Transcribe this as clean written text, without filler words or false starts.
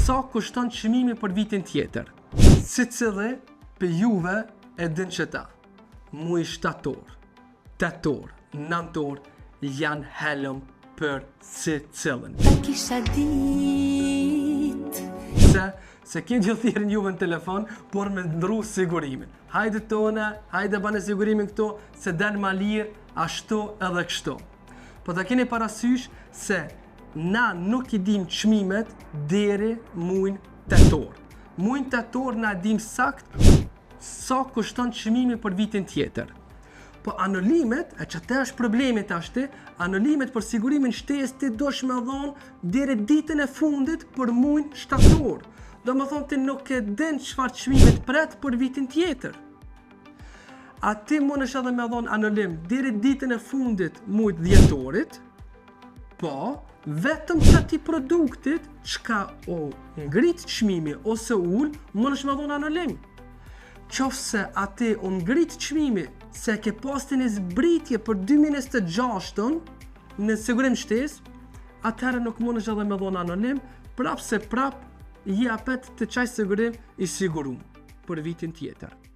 Sa kushton çmimi për vitin tjetër? Secili prej juve e din qëta. Muj shtator, tetor, nantor janë helm për secilin. Ta kisha dit. Se, se keni gjithë thirrin juve në telefon, por me ndru sigurimin. Hajde tone, hajde bane sigurimin këtu, se del ma lirë, ashtu edhe kështu. Po ta keni parasysh se na nuk i dim çmimet deri mujn tetor. Mujn tetor na dim sakt sa kushton çmimi për vitin tjetër. Po anulimet, e që te është problemi tashti, anulimet për sigurimin shtesë ti duhesh me dhonë deri ditën e fundit për mujn shtator. Do më thonë ti nuk e din çfarë çmimit pret për vitin tjetër. A ti mundesh edhe me dhonë anulim deri ditën e fundit mujt dhjetorit, po, vetëm që ati produktit çka o ngrit çmimi ose ul, mundesh me dhonë anulim. Qoftë se ati o ngrit çmimi se e ke pastin e zbritje për 2026 në sigurim shtesë, atëherë nuk mundesh edhe me dhonë anulim, prap se prap je apet te qaj sigurim i sigurum për vitin tjetër.